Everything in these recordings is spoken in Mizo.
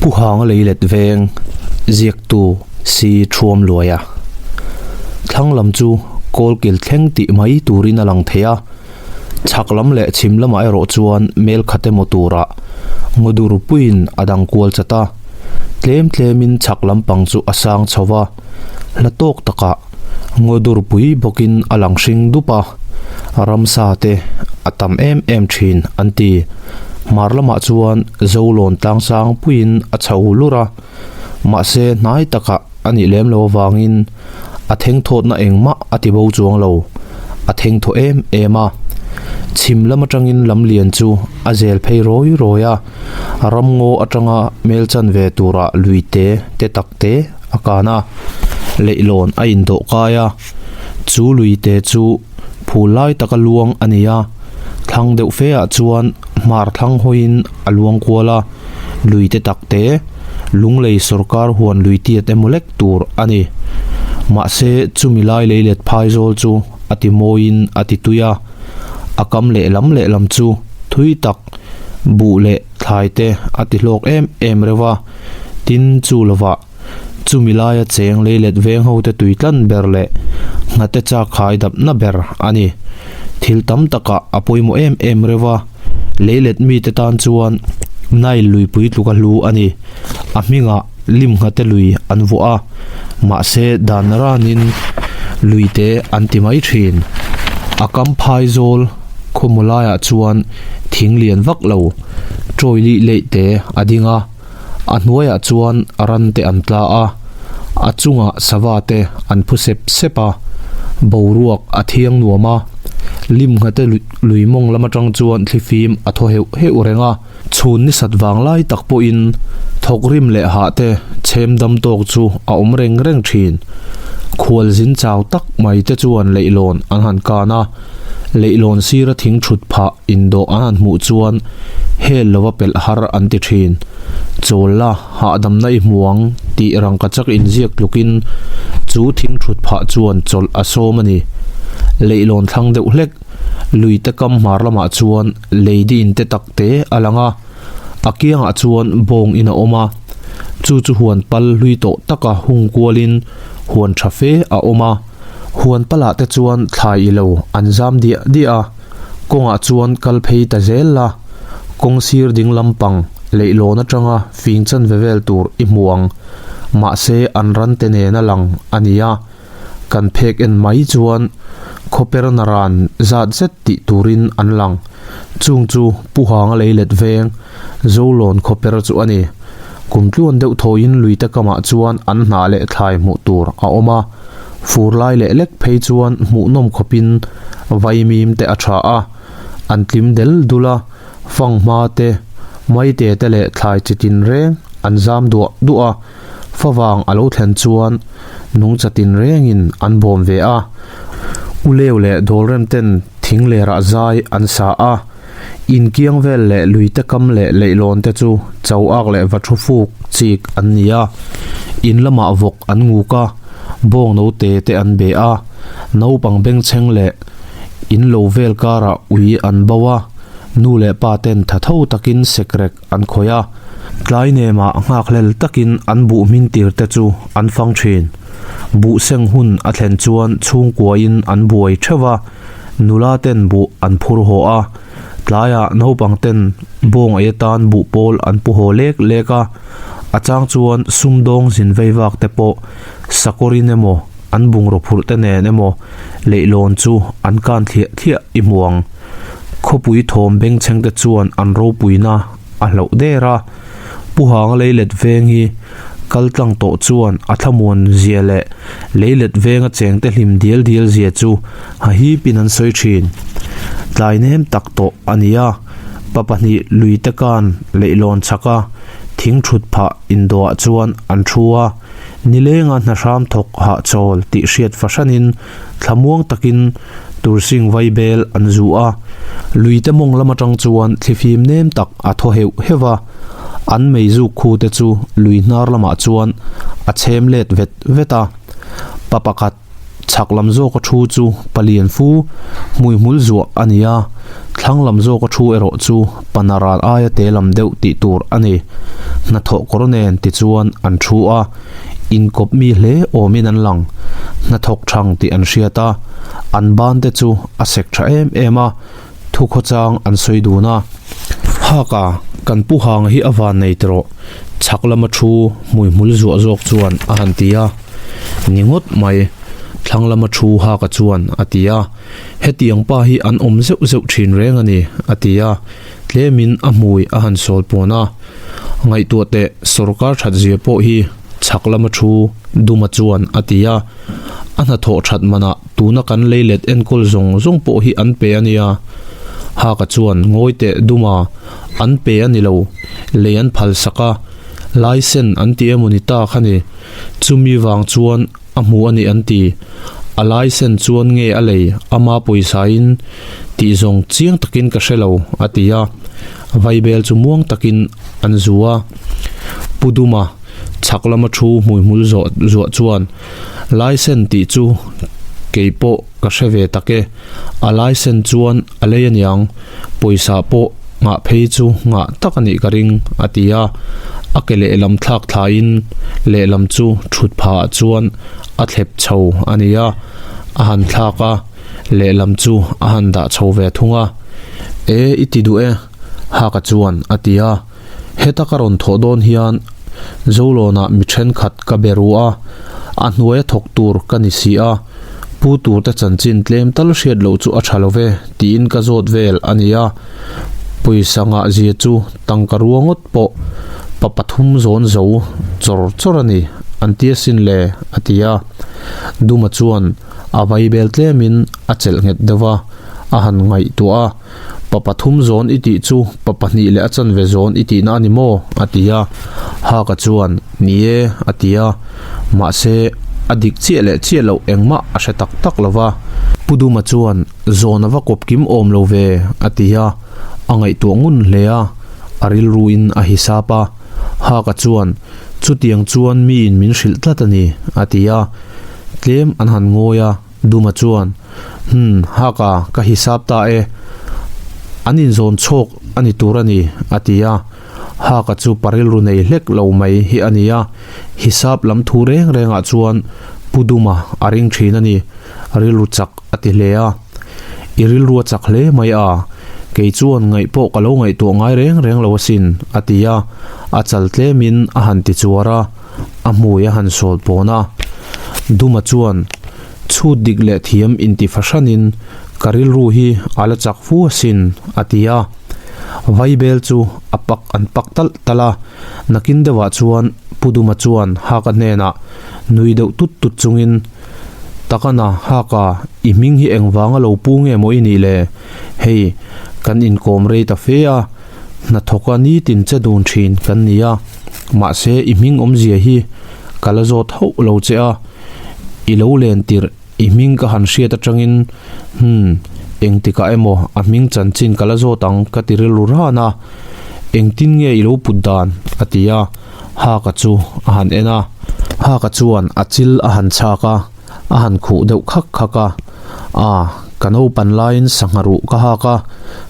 Pu Hanga Leilet Veng, ziaktu Si Thuamluaia. Thlang lam chu kawlkil thleng tih mai turin a lang thei a, chhak lam leh chhim lamah erawh chuan mel khat emaw turah ngawdur puiin a dang kual chat a, tlem tlemin chhak lampang chu a sang chho va, hla tawk takah ngawdur pui bawkin a lang hring dup a, ramsa te a tam em em thin an ti. Hmar lamah chuan Zolawn tlangsang puiin a chho lur a, mahse hnai takah a nih lem lo avangin a thengthawtna engmah a ti bo chuang lo, a thengthaw em em a. Chhim lam atangin lamlian chu a zel phei rawi rawi a, ramngaw atanga hmel chan ve tura lui te te tak te a kan a, leihlawn a indawh kai a, chu lui te chu phul lai taka luang a ni a, thlang deuh fe ah chuan hmar thlang hawiin a luang kual a, lui te tak te lunglei sawrkar huan lui tiat emaw lek tur a ni. Mahse chumi lai leilet phai zawl chu a ti mawiin a ti tui a, a kam lehlam lehlam chu thui tak buh leh thlai te a ti hlawk em em reuh a, tin chu lovah chumi laia cheng leilet veng ho te tui tlan ber leh nghate chak khai dapna ber a ni. Thil tam takah a pawimawh em em reuh a, leilet mite tan chuan Nile luipui tluka hlu a ni. A hmingah lim nghate lui an vuah a, mahse dan ranin luite an ti mai thin. A kam phai zawl khawmaw laiah chuan thing lian vak lo tawi lih leih te a ding a, a hnuaiah chuan ran te an tla a, a chungah sava te an phu sep sep a, boruak a thiang nuam a, lim nghate lui mawng lam atang chuan thlifim a thaw heuh heuh reng a. Chhun ni sat vang lai tak pawhin thawk rim leh hah te chhem dam tawk chu a awm reng reng thin. Khual zin chau tak mai te chuan leihlawn an han kan a, leihlawn sira thing thut phah indawh an han hmuh chuan hel lova pelh har an ti thin. Chawl la, hahdamna i hmu ang tih rangkachak inziak tlukin chu thing thut phah chuan chawlh a sawm a ni. Leihlawn thlang deuh hlek. Lui te kam hmar lamah chuan lei din te tak te a lang a, a kiangah chuan bawng in a awm a, chu chu huan pal hlui tawh taka hung kualin huan tha fe a awm a, huan palah te chuan thlai i lo an zam diah diah a, kawngah chuan kal phei ta zel la, kawng sir ding lampang leihlawn atanga fing chanve vel tur i hmu ang, mahse an ran te nena lang a ni a. Kan phek en mai chuan khawper naran zat zet tih turin an lang. Chung chu Pu Hanga leilet veng Zolawn khawper chu a ni. Kum tluan deuh thawiin luite kamah chuan an hnah leh thlai hmuh tur a awm a. Fur lai leh lek phei chuan hmuhnawm khawpin vaimim te a tha a, an tlim del dul a, fanghma te, maite te leh thlai chi tinreng an zam duah duah a. Favang a lo thlen chuan nungcha tinrengin an bawm ve a, Uleu leh Dawlrem ten thing lerah zai an sa a, inkiang vel leh luite kam leh leihlawn te chu cho ak leh va thu fuk chik an ni a, in lamah vawk an nguk a, bawng note te an be a, naupang bengchheng leh in lo vel karah ui an bo a, nu leh pa ten tha tho takin sekrek an khawih a, tlai nemah nghakhlel takin an buh hmin tir te chu an fang thin. Buh seng hun a thlen chuan chhungkuain an buai theuh a, nula ten buh an phur haw a, tlaiah naupang ten bawng ei atan buh pawl an pu haw lek lek a, a chang chuan sumdawng zin vei vak te pawh sakawrin emaw an bungraw phurh te nen emaw leihlawn chu an kan thliah thliah i hmu ang. Khawpui thawm bengchheng te chuan an ropuina a hlauh der a, Pu Hanga leilet veng hi kal tlang tawh chuan a thlamuan zia leh leilet venga cheng te hlim dial dial zia chu hahipin an sawi thin. Tlai nem tak tawh a ni a, pa pahnih luite kan leihlawn chhak a, thing thut phah indawhah chuan an thu a, nilenga hna hram thawk hahchawl tih hriat fahranin Thlamuang takin Tursing vaibel an zu a, luite mawng lam atang chuan thlifim nem tak a thaw heuh heuh a, an meizuk khu te chu lui hnar lamah chuan a chhem let vet vet a. Pa pakhat chhak lam zawka thu chu palian fu hmuihmul zuah a ni a, Thlang lam zawka thu erawh chu panaran aia te lam deuh tih tur a ni. Hnathawh kawr nen tichuan an thu a, inkawp mi hle awmin an lang. Hnathawk thang tih an hriat a, an ban te chu a sek tha em em a, thukhawchang an sawi dun a. Haka, kan pu hang hi a van nei tawh, chhak lama thu hmuihmul zuah zawk chuan a han ti a. Ni ngawt mai, thlang lama thu Haka chuan a ti a. Hetiang pa hi an awm zeuh zeuh thin reng a ni, a ti a. Tlemin a hmui a han sawl pawn a. Ngaihtuah teh, sawrkar that zia pawh hi chhak lama thu Duma chuan a ti a. A hnathawh that manah tuna kan leilet enkawl zawng zawng pawh hi an pe a nia. Haka chuan ngawi teh Duma, an pe a ni lo, lei an phal sak a, laisen an ti emaw ni ta kha ni. Chumi vang chuan a hmu a ni an ti. A laisen chuan nge a lei ama pawisain tih zawng chiang takin ka hre lo, a ti a. Vaibel chu muang takin an zu a. Pu Duma chhak lama thu hmuihmul zawh zuah chuan laisen tih chu kei pawh ka hre ve tak e. A laisen chuan a lei aniang, pawisa pawh nghah phei chu nghah tak a nih ka ring, a ti a. A ke lehlam thlak thlaiin lehlam chu thut phah ah chuan a thlep chho a ni a, a han thlak a, lehlam chu a han dah chho ve thung a. E, i ti duh e, Haka chuan a ti a. Heta ka rawn thawh dawn hian Zolawnah mi thenkhat ka be ru a, a hnuaia thawk tur ka ni si a, pu turte chanchin tlem tal hriat loh chu a tha lo ve tiin ka zawt vel a ni a, pawisa ngah zia chu tangka rua ngawt pawh pa pathum zawn zo chawr chawr a ni an ti asin le a ti a, Duma chuan a vaibel tlemin a chelh nghet deuh va, a han ngaihtuah a. Pa pathum zawn i tih chu pa pahnih leh a chanve zawn i tihna a ni maw? a ti a. Haka chuan, Ni e, a ti a. Mahse, a dik chiah leh chiah loh engmah a hre tak tak lo va. Pu Duma chuan, Zawn a va kawp kim awm lo ve, a ti a. A ngaihtuah ngun hle a, a rilruin a hisap a. Haka chuan, Chutiang chuan miin min hrilh tlat a ni, a ti a. Tlem an han ngawi a. Duma chuan, Hm, haka, ka hisap ta e. An inzawn chhawk a ni tur a ni, a ti a. Haka chu pa rilru nei hlek lo mai hi a ni a, hisap lam thu reng rengah chuan Pu Duma a ring thin a ni, rilru chak a ti hle a. I rilru a chak hle mai a, kei chuan ngaih pawh ka lo ngaihtuah ngai reng reng lo asin, a ti a, a chal tlemin a han ti chuar a. A hmui a han sawl pawn a, Duma chuan chhut dik leh thiam inti fahranin ka rilru hi a la chak fu asin a ti a. Vaibel chu a pak an pak talh talh a, nakin deuhah chuan Pu Duma chuan Haka hnenah nui deuh tut tut chungin, Takana, Haka, i hming hi engvanga lo pu nge maw i nih le? Hei, kan inkawm rei ta fe a, hnathawka nitin che dun thin kan ni a, mahse i hming awmzia hi ka la zawt hauh lo che a, i lo len tirh i hming ka han hriat atangin hmm engtikah emaw a hming chanchin ka la zawt ang ka ti rilru ran a, engtin nge i lo put dan a ti a, Haka chu a han en a, Haka chuan a chil a han chhak a. A han khuh deuh khak khak a, A, ka naupan laiin sangha ruh ka hak a,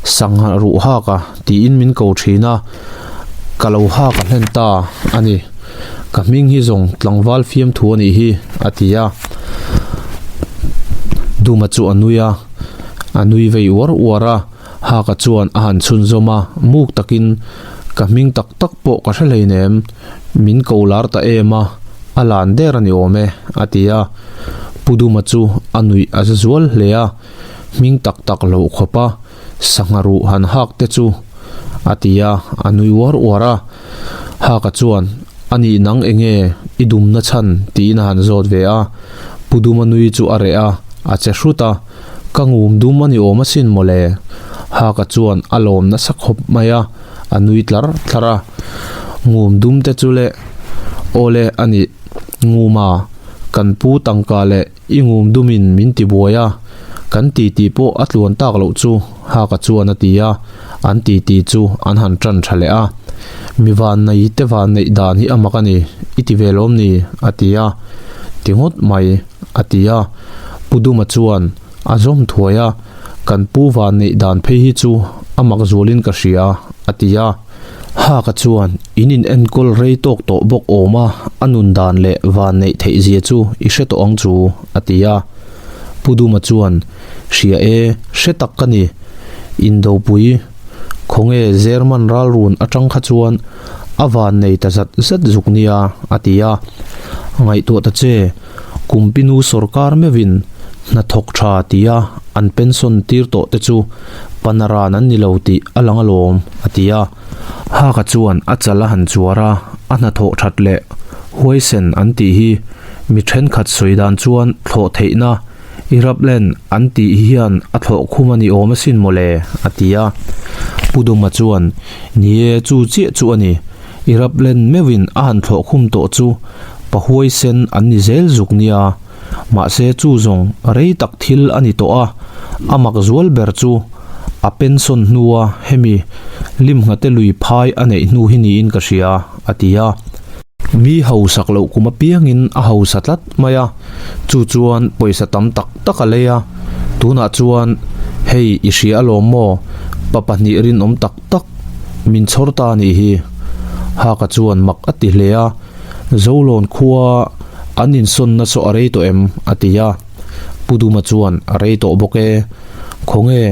sangha ruh hak a tiin min ko thin a, ka lo hak a hlen ta a ni. Ka hming hi zawng tlangval fiamthu a nih hi, a ti a. Duma chu a nui a, a nui vei uar uar a, Haka chuan a han chhunzawm a, muk takin, Ka hming tak tak pawh ka hre hleinem, min ko lar ta em a, a lan der a ni awm e, a ti a. Pu Duma chu a nuih a za zual hle a, hming tak tak loh khawp a, sangha ruh han hak te chu, a ti a, a nui uar uar a. Haka chuan, A nih nang enge i dumna chhan? tiin a han zawt ve a. Pu Duma nui chu a reh a, a che hrut a. Ka ngum dum a ni awm asin mawle. Haka chuan a lawm nasa khawp mai a, a nui tlar tlar a. Ngum dum te chu le, awle a nih, nguma, kan pu tangka leh i ngum dumin min ti buai a, kan titi pawh a tluan tak loh chu, Haka chuan a ti a, an titi chu an han tan tha leh a. Mi vannei te vanneih dan hi a mak a ni, i ti ve lawm ni? a ti a. Ti ngawt mai, a ti a. Pu Duma chuan a zawm thuai a. Kan pu van neih dan phei hi chu a mak zualin ka hria, a ti a. Haka chuan in in enkawl rei tawk tawh bawk awm a, a nun dan leh van neih theih zia chu i hre tawh ang chu, a ti a. Pu Duma chuan, Hria e, hre tak ka ni. Indopui, khawnge German ralrun atang kha chuan a van nei ta zat zat zuk nia, a ti a. Ngaihtuah ta che, Kumpinu sawrkar meuhin hnathawk tha tia an pension tir tawh te chu panaran an ni lo tih a lang alawm, a ti a. Haka chuan a chal a han chuar a, a hnathawh that leh huaisen an tih hi mi thenkhat sawi dan chuan thlawh theihna Iraplen an tih hian a thlawh khum a ni awm asin mawle, a ti a. Pu Duma chuan, Ni e, chu chiah chu a ni. Iraplen meuhin a han thlawh khum tawh chu pa huaisen an ni zel zuk nia. Mahse chu zawng rei tak thil a ni tawh a, a mak zual ber chu a pension hnua hemi limnghate lui phai a neih hnu hi niin ka hria, a ti a. Mi hausak loh kum apiangin a hausa tlat mai a, chu chuan pawisa tam tak tak a lei a, tunah chuan hei i hria alawm maw, pa pahnih rinawm tak tak min chhawr ta a nih hi. Haka chuan mak a ti hle a, Zolawn khua an insawnna saw a rei tawh em? a ti a, Pu Duma chuan a rei tawh bawk e, khawnge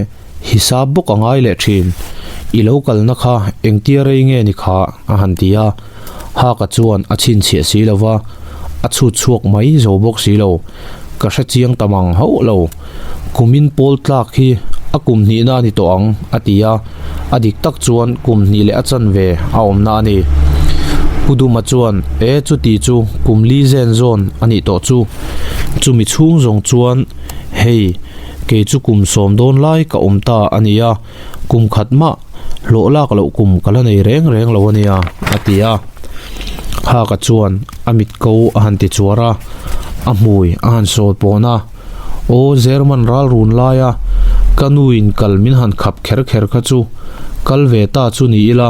hisap bawk a ngai leh thin, i lo kalna kha engtia rei nge ni kha? a han ti a, Haka chuan a chhinchhiah si lo va, a chhut chhuak mai zo bawk si lo, ka hre chiang ta mang hauh lo, kumin pawl tlak hi a kum hnihna a ni tawh ang, a ti a, a dik tak chuan kum hnih leh a chanve a awmna a ni. Pu Duma chuan, E chuti chu kum li zen zawn a nih tawh chu, chumi chhung zawng chuan hei kei chu kum sawm dawn lai ka awm ta a ni a, kum khat mah hlawh lak loh kum ka la nei reng reng lo a nia, a ti a. Haka chuan a mit ko a han ti chuar a, a hmui a han sawi pawn a, Aw German ral run laia ka nuin kal min han khap kher kher kha chu kal ve ta chu ni ila,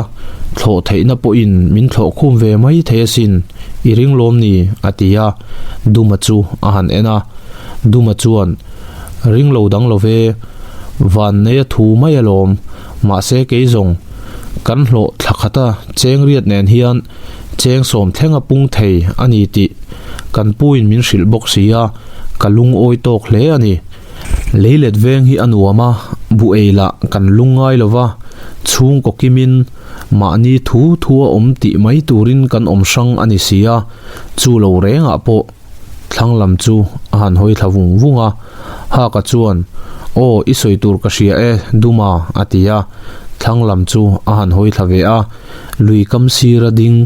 thlawh theihna pawhin min thlawh khum ve mai thei asin, i ring lawm ni? a ti a, Duma chu a han en a. Duma chuan, Ring lo dang lo ve, Vanneia thu mai alawm, mahse kei zawng kan hlawh thla khata cheng riat nen hian cheng sawm thleng a pung thei a ni tih kan puin min hrilh bawk si a, ka lungawi tawk hle a ni. Leilet veng hi a nuam a, bu ei lah kan lungngai lo va, chhungkaw kimin mahni thu thu a awm tih mai turin kan awm hrang a ni si a, chu lo rengah pawh Thlang lam chu a han hawi thla vung vung a, Haka chuan, Aw, i sawi tur ka hria e, Duma, a ti a. Thlang lam chu a han hawi thla ve a, lui kam sira ding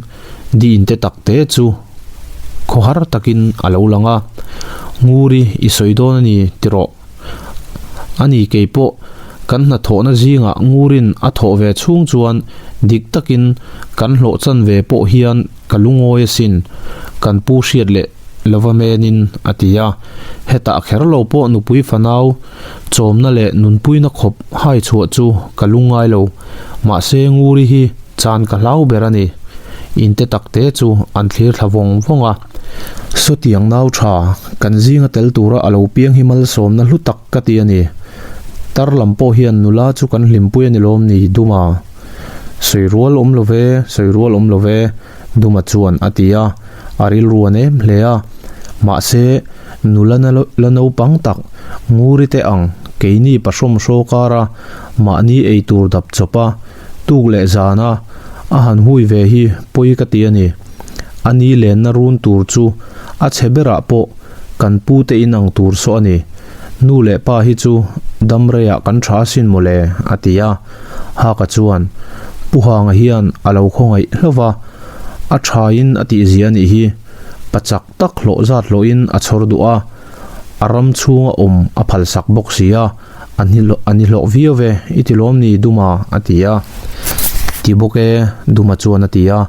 diin te tak te chu khawhar takin a lo lang a, Nguri, i sawi dawn a ni tiraw? A ni kei pawh kan hnathawhna zingah Ngurin a thawh ve chhung chuan dik takin kan hlawh chan ve pawh hian ka lungawi asin, kan pu hriat leh lova menin a ti a. Hetah kher lo pawh nupui fanau chawmna leh nunpuina khawp hai chhuah chu ka lungngai lo, mahse Nguri hi chan ka hlau ber a ni. Inte takte chu an thlir thla vawng vawng a. Sawtiang nau tha, kan zinga tel tura a lo piang hi malsawmna hlu tak ka ti a ni. Tar lam pawh hian nula chu kan hlimpui a ni lawm ni Duma? Sawi rual awm lo ve, sawi rual awm lo ve, Duma chuan a ti a, a rilru a nem hle a. Mahse, nula la naupang tak, Nguri te ang, keini pahrawmhraw kara mahni eitur dap chawp a, Tuk leh zana a han hui ve hi pawi ka ti a ni. A ni lenna run tur chu a chhe berah pawh kan pu te in ang tur saw a ni. Nu leh pa hi chu dam reiah kan tha asin mawle, a ti a. Haka chuan, Pu Hanga hian a lo khawngaih hlauh va, a thain a tihzia a nih hi. Pa chak tak hlawh zat hlawhin a chhawr duh a, a ram chhunga awm a phalsak bawk si a. A ni hlawh viau ve, i ti lawm ni Duma? a ti a. Ti bawk e, Duma chuan a ti a.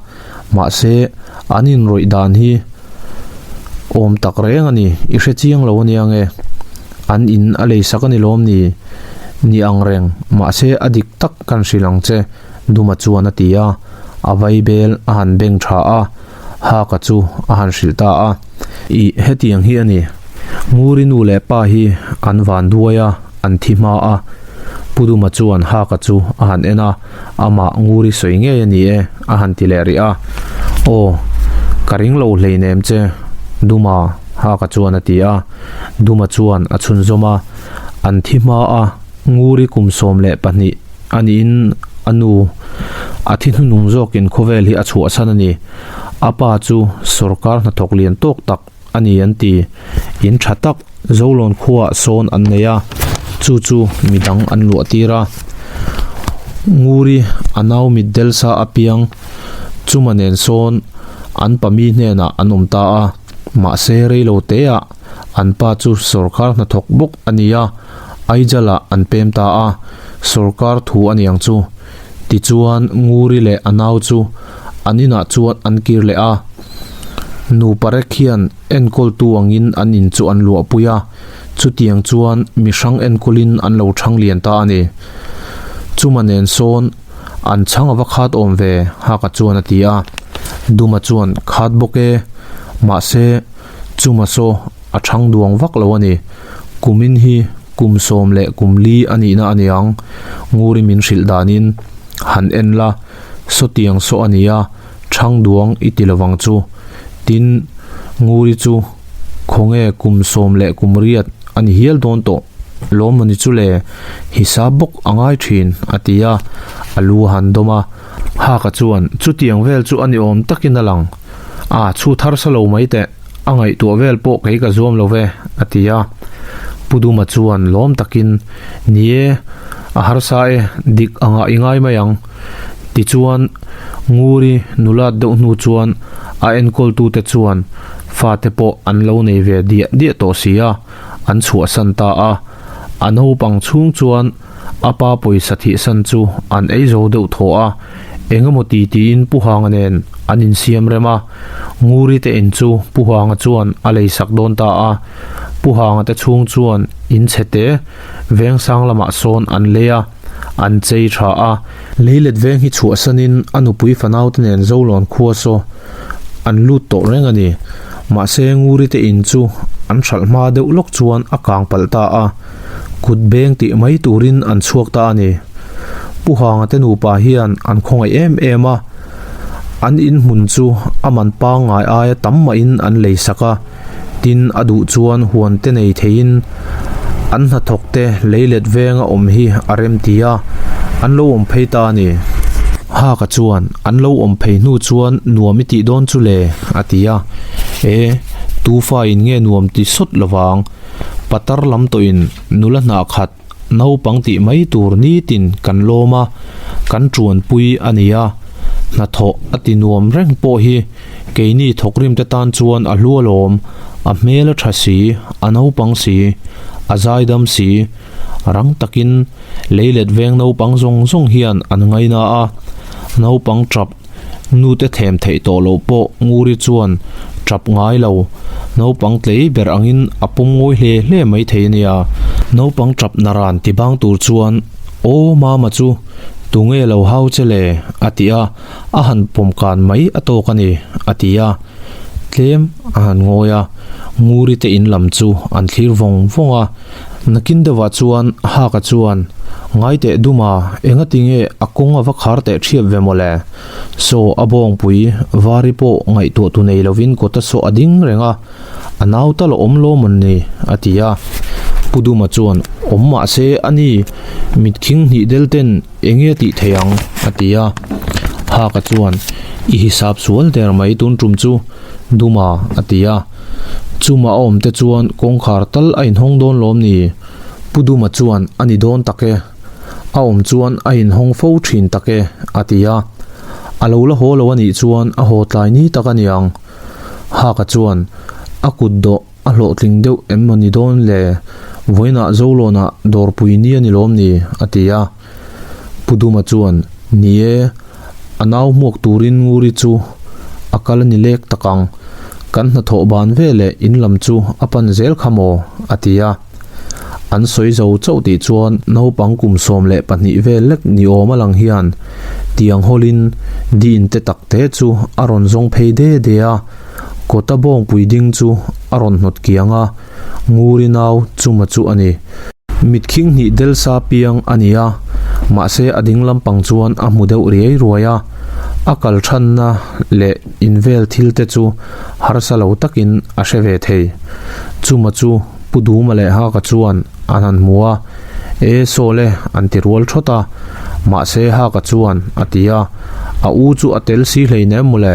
Mahse, an inrawih dan hi awm tak reng a ni, i hre chiang lo a nia nge? An in a lei sak a ni lawm ni? Ni ang reng, mahse a dik tak kan hrilh ang che, Duma chuan a ti a. A vaibel a han beng tha a. Haka chu a han hrilh ta a, Ih, hetiang hi a ni. Nguri nu leh pa hi an van duai a, an thi hma a. Pu Duma chuan Haka chu a han en a, amah Nguri sawi ngei a ni e, a han ti leh rih a. Aw, ka ring lo hleinem che, Duma, Haka chuan a ti a. Duma chuan a chhunzawm a, an thi hma a, Nguri kum 12 a niin a nu a thi hnuhnung zawkin khawvel hi a chhuahsan a ni. A pa chu sawrkar hnathawk lian tawk tak a ni an ti. In tha tak Zolawn khuaah sawn an nei a, chu chu midang an luah tir a. Nguri a nau mit delsa apiang chuma nen sawn an pami hnenah an awm ta a, mahse reilo teah an pa chu sawrkar hnathawk bawk a ni a, Aizalah an pem ta a, sawrkar thu a niang chu. Tichuan Nguri leh a nau chu an inah chuan an kir leh a, nupa rek hian enkawltu angin an in chu an luahpui a, chutiang chuan mi hrang enkawlin an lo thang lian ta a ni. Chuma nen sawn an chhang a va khat awm ve, Haka chuan a ti a. Duma chuan khat bawk e, mahse chuma saw a thang duang vak lo a ni. Kumin hi kum sawm leh kum li a nihna a niang, Nguri min hrilh danin han en la, sawtiang saw a nia, thang duang i ti lovang chu. Tin, Nguri chu khawnge kum sawm leh kum riat a ni hial dawn tawh lawm mawni chu le, hisap bawk a ngai thin, a ti a, a lu a han dawm a. Haka chuan chutiang vel chu a ni awm takin a lang, a chhu thar sa lo mai teh. A ngaihtuah vel pawh kei ka zuam lo ve, a ti a. Pu Duma chuan lawm takin, Ni e, a harsa e, dik angah i ngai mai ang. Tichuan, Nguri nulat deuh hnu chuan a enkawltute chuan fate pawh an lo nei ve diah diah tawh si a, an chhuahsan ta a. A naupang chhung chuan A pa pawisa thihsan chu an ei zo deuh thaw a, eng emaw ti tiin Pu Hanga nen an insiam rem a, Nguri te in chu Pu Hanga chuan a lei sak dawn ta a. Pu Hanga te chhung chuan in chhe te Vengsang lamah sawn an lei a, an chei tha a. Leilet veng hi chhuahsanin a nupui fanau te nen Zolawn khua saw an lut tawh reng a ni. Mahse Nguri te in chu an hralh hma deuh lawk chuan a kang palh ta a. Kut beng tih mai turin an chhuak ta a ni. Pu Hanga te nupa hian an khawngaih em em a, an inhmun chu a man pangngai aia tam mahin an lei sak a, tin a duh chuan huan te nei theiin an hnathawk te leilet venga awm hi a rem ti a, an lo awm phei ta a ni. Haka chuan an lo awm phei hnu chuan nuam i tih dawn chu le a ti a, E, tufa in nge nuam ti sawt lovang? Patar lam tawhin nula hnah khat naupang tih mai tur nitin kan lawm a, kan tuanpui a ni a, hnathawh a ti nuam reng pawh hi keini thawkrim te tan chuan a hlu alawm, a hmel a tha si, a naupang si, a zaidam si, rang takin leilet veng naupang zawng zawng hian an ngaina a, naupang tap Nute thlem theih tawh loh pawh Nguri chuan tap ngai lo, naupang tlei ber angin a pawm ngawi hle hle mai thei a nia. Naupang tap naran ti bang tur chuan, Aw mama chu, tunge lo hau che le? a ti a, a han pawm kan mai a tawk a ni, a ti a. Tlem a han ngawi a, Nguri te in lam chu an thlir vawng vawng a. Nakin deuhah chuan Haka chuan, Ngaiteh Duma, engati nge a kawng a va khar teh ṭhiap ve mawle? Saw a bawngpui, vari pawh ngaihtuah tu nei lovin kawta saw a ding reng a, a nau tal a awm lo mawn ni? a ti a. Pu Duma chuan, Awm mahse a ni, mitkhing hnih del ten enge tih thei ang? a ti a. Haka chuan, I hisap sual der mai tun tum chu. Duma, a ti a. Chuma a awm te chuan kawngkhar tal a inhawng dawn lawm ni? Pu Duma chuan a ni dawn tak e. A awm chuan a inhawng fo thin tak e, a ti a. A lo la haw lo a nih chuan a haw tlai ni tak a niang. Haka chuan a kut dawh a hlawhtling deuh em maw ni dawn le? Vawiinah Zolawnah dawrpui ni a ni lawm ni? a ti a. Pu Duma chuan, Ni e, a nau hmuak turin Nguri chu a kal a ni lek tak ang. Kan hnathawh ban veleh in lam chu a pan zel kha maw? a ti a. An sawi zo chauh tih chuan naupang kum 12 vel lek ni awm a lang hian tiang hawlin Dean te tak te chu a rawn zawng phei de de a, kawta bawngpui ding chu a rawn hnawt kiang a, Nguri nau chuma chu a ni. Mit khing hnih del sa piang a ni a, mahse a ding lampang chuan a hmu deuh riai ruai a, a kal thanna leh invel thil te chu harsa lo takin a hre ve thei. Chuma chu Pu Duma leh Haka chuan an han hmu a, E saw le an ti rual thawt a, mahse Haka chuan a ti a, a u chu a tel si hleinem mawle.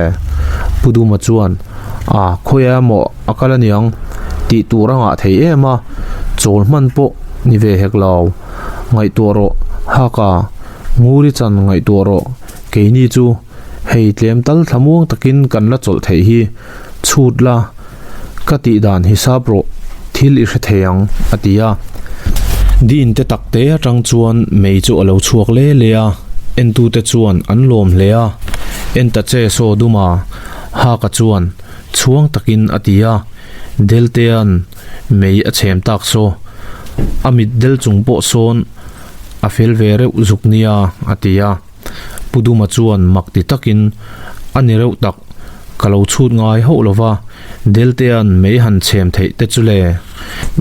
Pu Duma chuan A, khawiah emaw a kal aniang tih tur a ngah thei em a, chawl hman pawh ni ve hek lo. Ngaihtuah rawh Haka, Nguri chan ngaihtuah rawh, keini chu hei tlem tal thlamuang takin kan la chawlh theih hi chhut la, Ka tih dan hisap rawh, thil i hre thei ang, a ti a. Dean te tak te atang chuan mei chu a lo chhuak le le a, entute chuan an lawm hle a. En ta che saw dum a, Haka chuan chhuang takin a ti a. Deltea'n mei a chhem tak saw, a mit del chung pawh sawn a fel ve reuh zuk nia, a ti a. Pu Duma chuan mak ti takin, A ni reuh tak, ka lo chhut ngai hauh lo va, Deltea'n mei han chhem theih te chu le.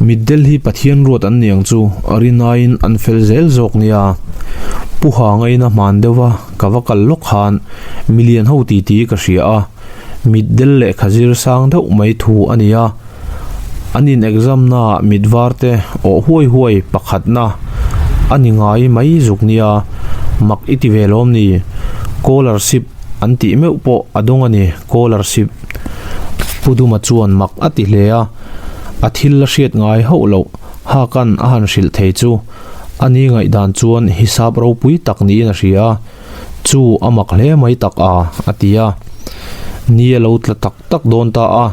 Mitdel hi Pathian ruat an niang chu a rinaiin an fel zel zawk nia. Pu Ha ngaina hman deuh va ka va kal lawk khan milian ho titi ka hria a, mitdel lehkha zir sang deuh mai thu a ni a. An in exam naah mit var te awh huai huai pakhatna a ni ngai mai zuk nia, mak i ti ve lawm ni? Scholarship an tih meuh pawh a dawng a ni, scholarship. Pu Duma chuan mak a ti hle a, a thil la hriat ngai hauh loh Hakan a han hrilh thei chu a ni ngaihdan chuan hisap ropui tak niin a hria a, chu a mak hle mai tak a, a ti a. Ni a lo tla tak tak dawn ta a,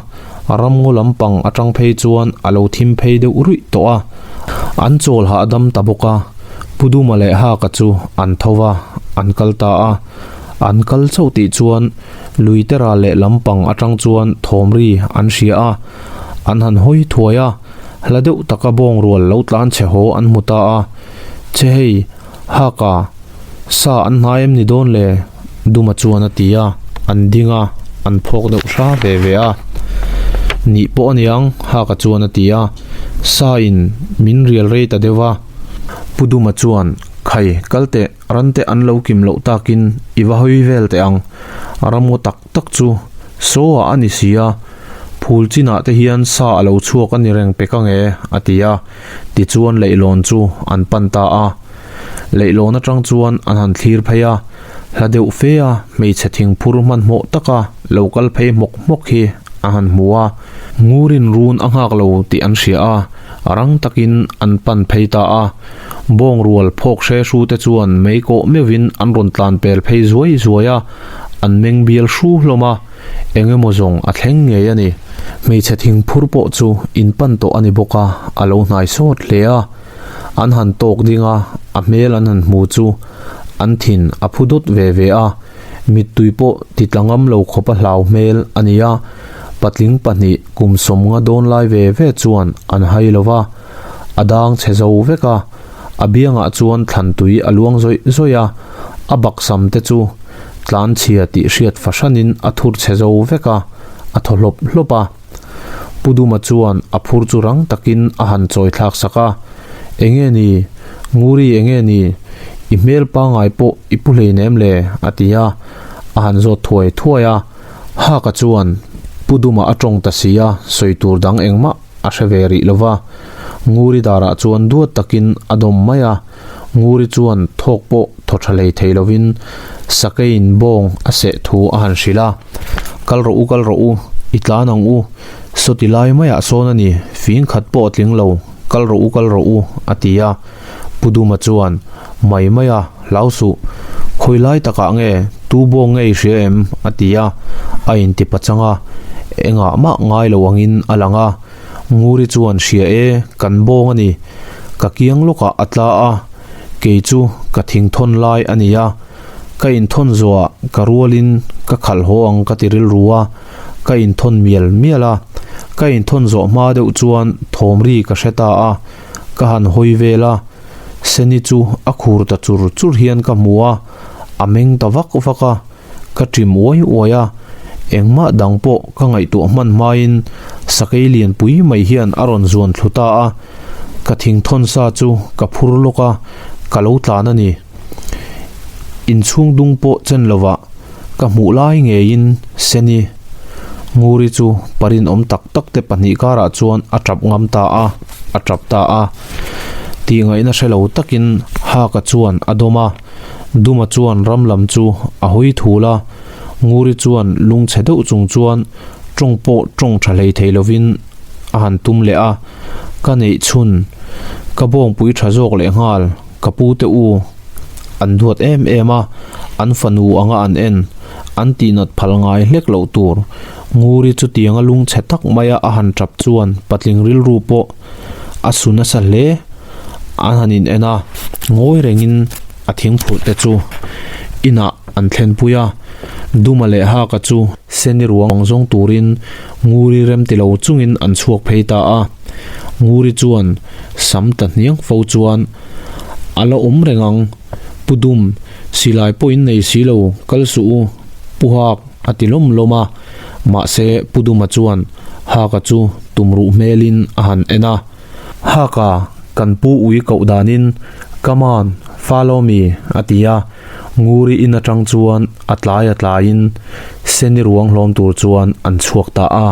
ramngaw lampang atang phei chuan a lo thim phei deuh ruih tawh a, an chawl hahdam ta bawk a, Pu Duma leh Haka chu an tho va, an kal ta a, an kal chauh tih chuan lui te ral leh lampang atang chuan thawm ri an hria a, an han hawi thuai a, hla deuh taka bawng rual lo tlan chhe haw an hmu ta a, Che hei, Haka, sa an hnai em ni dawn le? Duma chuan a ti a, an ding a, an phawk deuh hra ve ve a. Nih pawh aniang, Haka chuan a ti a, sa in min rial rei ta deuh a. Pu Duma chuan, Khai, kal teh, rante an lo kim loh takin i va hawi vel teh ang, ramngaw tak tak chu saw ah a ni si a, phul chinah te hian sa a lo chhuak a ni reng pek ang e, a ti a. Tichuan leihlawn chu an pan ta a. Leihlawn atang chuan an han thlir phei a, hla deuh fe a hmeichhe thingphur hmanhmawh taka lo kal phei hmawk hmawk hi a han hmu a. Ngurin run a nghak lo tih an hria a, rang takin an pan phei ta a. Bawng rual phawk hre hru te chuan mei kawh meuhin an rawn tlan pel phei zuai zuai a, an meng bial hru hlawm a. Eng emaw zawng a thleng ngei a ni. Hmeichhe thingphur pawh chu in pan tawh a ni bawk a, a lo hnai sawt hle a. An han tawk ding a, a hmel an han hmu chu an thin a phu dawt ve ve a. Mittui pawh ti tla ngam lo khawp a hlau hmel a ni a. Patling pahnih kum sawmnga dawn lai ve ve chuan an hai lo va, a dang chhe zo vek a. A biangah chuan thlantui a luang zawih zawih a, a baksam te chu tlanchhia tih hriat fahranin a thur chhe zo vek a, a thaw hlawp hlawp a. Pu Duma chuan a phur chu rang takin a han chawi thlak sak a, Enge ni? Nguri enge ni? I hmel pangngai pawh i pu hleinem le? a ti a, a han zawt thuai thuai a. Haka chuan Pu Duma a tawng ta si a, sawi tur dang engmah a hre ve rih lo va. Nguri darah chuan duat takin a dawm mai a, Nguri chuan thawk pawh thaw tha hlei thei lovin Sakeiin bawng a seh thu a han hrilh a, Kal rawh u, kal rawh u, i tlan ang u, sawti lai maiah sawn a ni, fing khat pawh a tling lo, kal rawh u, kal rawh u, a ti a. Pu Duma chuan, Mai mai a, hlau suh, khawi lai takah nge, tu bawng nge i hria em? a ti a, a inti pachang a, engah mah ngai lo angin a lang a. Nguri chuan hria e, kan bawng a ni. Ka kiang lawkah a tla a, kei chu ka thingthawn lai a ni a, ka inthawn zawhah ka rualin ka khalh haw ang ka ti rilru a, ka inthawn mial mial a. Ka inthawn zawh hma deuh chuan thawm ri ka hre ta a, ka han hawi vel a, Seni chu a khur ta chur chur hian ka hmu a, a meng ta vak vak a. Ka ṭim uai uai a, engmah dang pawh ka ngaihtuah hman hmain sakei lianpui mai hian a rawn zuan thlu ta a. Ka thingthawn sa chu ka phur lawk a, ka lo tlan a ni. Inchhung dung pawh chen lovah ka hmuh lai ngeiin Seni Nguri chu parinawm tak tak te pahnih karah chuan a tap ngam ta a, a tap ta a. Tihngaihna hre lo takin Haka chuan a dawm a, Duma chuan ram lam chu a hawi thul a, Nguri chuan lungchhe deuh chung chuan tawng pawh tawng tha hlei thei lovin a han tum leh a, Ka neih chhun, ka bawngpui tha zawk leh nghal, ka pu te u an duat em em a, an fanu anga an en, an tihnat phal ngai hlek loh tur. Nguri chutianga lungchhe tak maia a han tap chuan patling rilru pawh a su nasa hle. An han in en a, ngawi rengin a thingphurh te chu inah an thlenpui a, Duma leh Haka chu Seni ruang zawng turin Nguri rem ti lo chungin an chhuak phei ta a. Nguri chuan sam ta hniang fo chuan a la awm reng ang, Pu Dum, silai pawh in nei si lo, kal suh u, Pu Hak a ti lawm lawm a. Mahse Pu Duma chuan Haka chu tumruh hmelin a han en a. Haka, kan pu ui koh danin, Come on, follow me, a ti a. Nguri in atang chuan a tlai a tlaiin Seni ruang hlawm tur chuan an chhuak ta a.